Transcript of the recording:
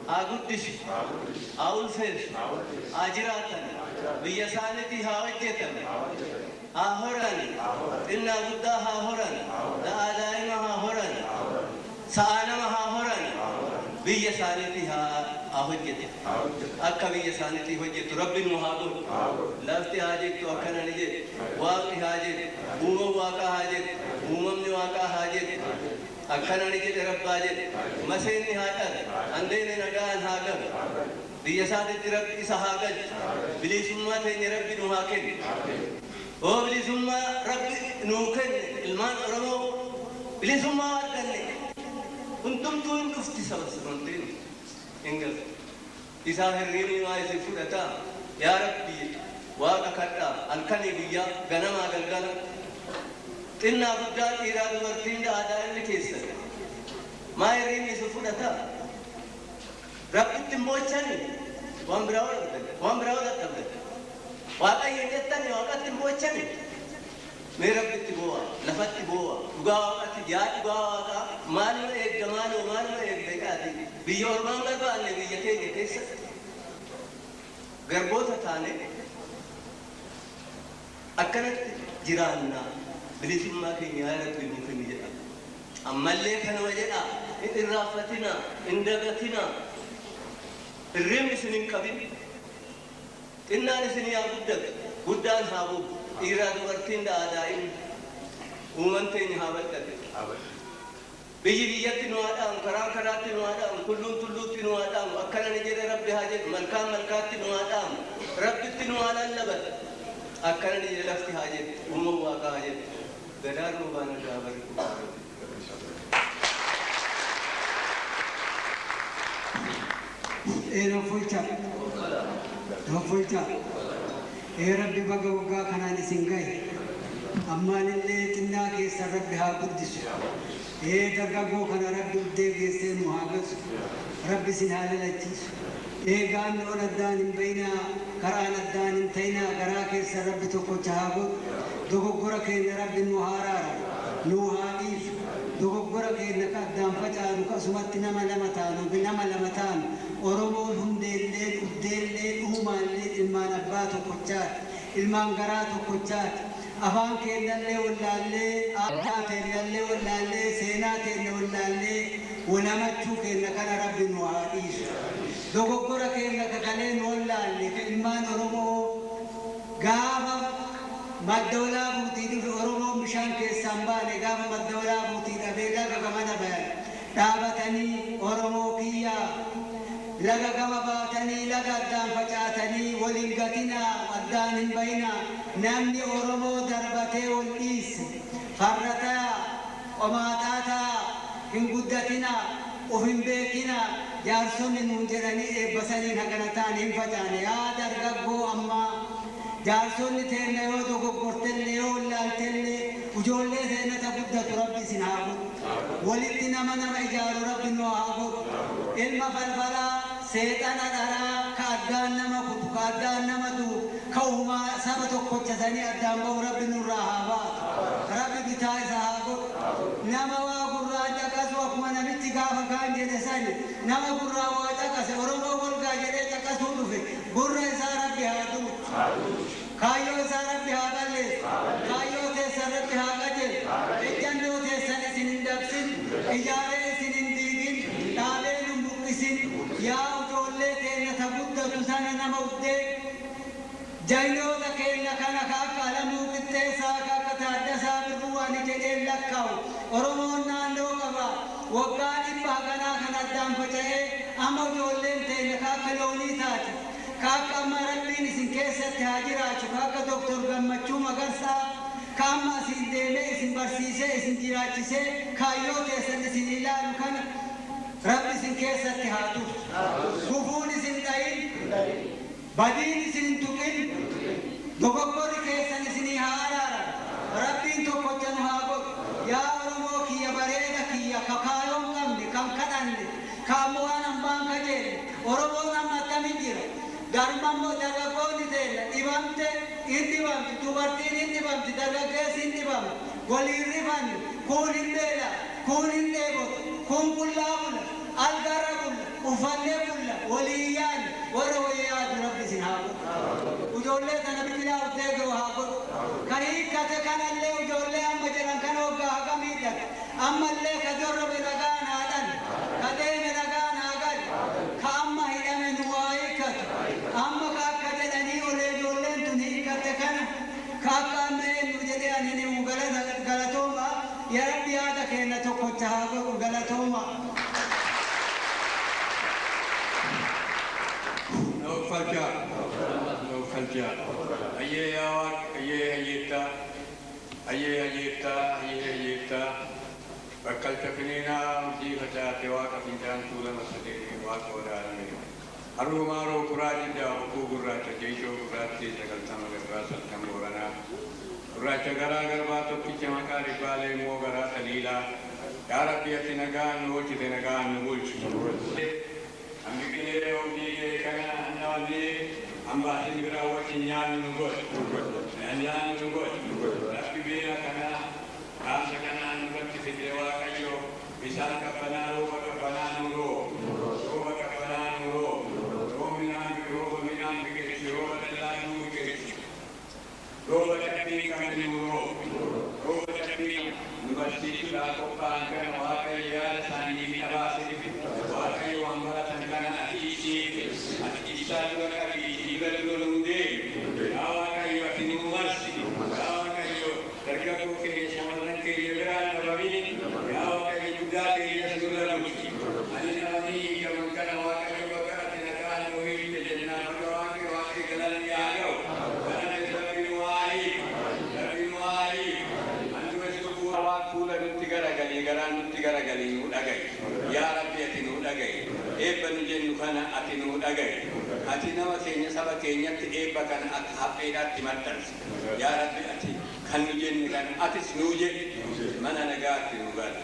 Haa guddisu, haa ulfeessu, haa jiraatan. Biyya isaaniitti haa hojjetan, haa horan, xinnaa guddaa haa horan, da'aa daa'ima haa horan, sa'a nama haa horan, biyya isaaniitti haa hojjetan. Akka biyya isaaniitti hojjetu Rabbi nu haa godhu. Lafti haa jettu akkana ni jedhu, Waaqni haa jedhu, uumam Waaqaa haa jedhu, uumamni Waaqaa haa jedhu. Akkana ni jedhe Rabbaa jedhe, maseenni haa dhalu, handeenni nagaan haa galu. Biyya isaatitti Rabbi isa haa galchu, bilisummaa teenya Rabbi nu haa kennu. Oo bilisummaa Rabbi nuu kenne, ilmaan Oromoo bilisummaa arganne, hundumtuu hin dhufti saba sabanteen hin galtu. Isaa hirriibni maa isin fudhataa? Yaa Rabbi Waaqa kadhaa halkanii guyyaa ganamaa galgala. Xinnaa guddaa dhiiraa dubartiin aadaa inni keessan. Maa hirriibni isin fudhataa? Rabbitti hin boochani, waan biraa dhabdan, waan biraa dadhabdan. Waaqayyo hin jettani, Waaqatti hin boochani. Mee Rabbitti boo'a, lafatti boo'a, dhugaa Waaqatti, yaa dhugaa Waaqaa, maaluma eegda, maaloo maaluma eegda jedhaati. Biyya ormaan barbaanne biyya keenya keessatti garboota taane akkanatti jiraannaa, bilisummaa keenya yaa Rabbi nuu kenni jedha. Ammallee kanuma jedha, hin irraanfatinaa, hin dagatinaa. Hirribni isin hin qabin. Xinnaan isin haa guddatu, guddaan haa bu'u, dhiiraa dubartiin da'aa daa'imni. Uuman teenya haa bal'ate. Biyyi biyyatti nu haa dhaamu, karaan karaatti nu haa dhaamu, tulluun tulluutti nu haa dhaamu, akkana ni jedhe Rabbi haa jedhu, malkaan malkaatti nu haa dhaamu, Rabbitti nu haa lallabatu. Akkana ni jedhe lafti haa jedhu, uuman Waaqaa haa jedhu. Gadaan roobaa nagaa barri kun haa Rabbi. Ee noffolcha. Ee Rabbi baga waggaa kanaan isin gahe. Ammaanillee xinnaa keessan Rabbi haa guddisu. Ee dargaggoo kana Rabbi uddee geessee nu haa gasu. Rabbi isin haa lalachiisu. Ee gaannoon addaan hin bayinaa, karaan addaan hin ta'inaa, garaa keessan Rabbi tokkocha haa godhu. Dogoggora keenya Rabbi nu haa araaramu, nu haa dhiisu. Dogoggora keenya ka addaan facaanu, akkasumatti nama lama taanu, nama lama taanu. Oromoon hundeelleen, uddeelleen, uumaalleen ilmaan abbaa tokkochaati, ilmaan garaa tokkochaati. Afaan keenyallee wallaallee, aadaa keenyallee wallaallee, seenaa keenya wallaallee, walamachuu keenya kana Rabbi nu haa dhiisu. Dogoggora keenya kakalee nu wallaalle, ka ilmaan Oromoo gaafa madda walaa buutii dhufe Oromoon bishaan keessaan baane gaafa madda walaa buutii dhabee laga gamana bayan dhaabatanii Oromoo kiyyaa laga gama baatanii laga addaan facaatanii waliin gatinaa addaan hin bayinaa namni Oromoo darbatee wal dhiise farrataa qomaaxaataa hin guddatinaa of hin beekinaa jaarsonni nuun jedhanii eebbasaniin hagana ta'an hin facaane. Yaa dargaggoo ammaa jaarsonni teenna yoo dogoggortellee yoo wallaaltellee ijoollee teenna ta guddatu Rabbi isin haa godhu. Walitti nama nama ijaaru Rabbi nu haa godhu. Ilma falfalaa seexana dharaa ka addaan nama kutu, ka addaan nama du'u, ka uumaa saba tokkochatanii addaan ba'u Rabbi nurraa haa baatu. Rabbi bitaa isa haa godhu. Nama waa gurraan caqasu akkuma namichi gaafa kaan jedhe sani nama gurraa waa caqase Oromoo golgaa jedhee caqasuu dhufe gurra isaa Rabbi haa duuchu. Kaayyoo isaa Rabbi haa balleessu. Kaayyoo teessan Rabbi haa qajeelu. Ejjannoo teessan isin hin dabsin, ijaaree isin hin diigin, dhaabee nun buqqisin. Yaa ijoollee teenya ta guddatu sana nama uddee jaynoota keenya kana ka akka Alamuu Qixxeessaa ka akka Taaddasaa Birruu ani jedheen lakkaa'u. Oromoon naannoo qaba. Waggaa 100 haganaa kan addaan faca'ee amma ijoolleen teenya ka akka loonii taate, ka akka amma Rabbiin isin keessatti haa jiraachu, ka akka Doktor Gammachuu Magarsaa ka amma asiin deemee isin barsiisee isin jiraachisee kaayyoo teessan isin ilaalu kana Rabbi isin keessatti haa tursu. Gufuun isin dhayin, badiin isin hin tuqin, dogoggorri keessan isinii haa araaramu. Rabbiin tokkocha nu haa godhu. Yaa Oromoo kiyya bareeda kiyya ka kaayoon qabne, kan kadhanne, ka ammoo waan hambaan kajeelle. Oromoon amma akkamin jira? Garmammoo dargaggoonni teenya dhibamte hin dhibamti, dubartiin hin dhibamti, dargaggeessi hin dhibama. Waliin rifanne, kuun hin beela, kuun hin dheebota, kuun qullaa bula, algarra bulla, uffannee bulla, walii yaadne, warra walii yaadu Rabbi isin haa godhu. Ijoollee tana biqilaa uddee haa godhu. Ka hiikkate kanallee ijoollee amma jedhan kana hoggaa hagam hiikkate. Ammallee ka jorrobe nagaan haa dhalu. Ka deeme nagaan haa galu. Ka amma hidhame nu waa hiikkatu. Amma ka akka jedhanii olee ijoolleen tun hiikkatte kana ka akka amma eenyu jedhee ani ni himu galatooma. Yaa Rabbi yaada keenya tokkocha haa godhu galatooma. Noofalcha. Noofalcha. Ayyee yaa Waaq, ayyee hayyeettaa, ayyee hayyeettaa, ayyee hayyeettaa. Bakkalcha finiinaa hojii facaate Waaqa fincaan tuulama sadee Waaqa waraaname. Haruu maaroo kuraa diddaa bokkuu gurraacha jeeshoo gurraattii 90 garbaa saltan booranaa. Gurraacha garaa garbaa tokkicha maqaa dhibbaalee immoo garaa taliilaa. Yaa Rabbi ati nagaan nu oolchite nagaan nu bulchi. Ambiqilee oobdii kana annawanni ambaasin biraa wajjin nyaannu nu godhe. Nyaannu nu godhe. Rabbi beela kana dhaamsa kanaa nurratti fide Waaqayyo bishaan qabbanaa rooba qabbanaa nu rooba. Rooba qabbanaa nu rooba. Rooba midhaan rooba midhaan biqilchi rooba dallaa nu biqilchi. Rooba cabbii qabne nu rooba. Rooba cabbii nu barsiisuudhaa qophaa'an kana Waaqayyo yaada isaanii fi dhabaasee Waaqayyo waan baratan kana ati ibsiif ati ibsaa dura qabii dura dura nu deemi. Yaa Waaqayyo ati nu marsi. Yaa Waaqayyo dargaggoo keenya shamarran keenya biraan dhabamiin. Yaa Waaqayyo guddaa keenya dura bulchi. Ani dhabanii hiikaman kana Waaqayyo bakka ati nagaan nu hiikte jennaan bakka Waaqayyo Waaqayyo galanni haa ga'u. Kana Rabbi nu haa hiiku. Rabbi nu haa hiiku. Ani du'a waan fuula nutti garagalii garaan nutti garagalii nu dhaga'i. Yaa Rabbi ati nu dhaga'i. Eebba nu jennu kana ati nu dhaga'i. Ati nama keenya saba keenyatti eebba kana akka hapheedhaatti maxxansi. Yaa Rabbi ati kan nu jenne kana atis nuu jedhi mana nagaatti nu gali.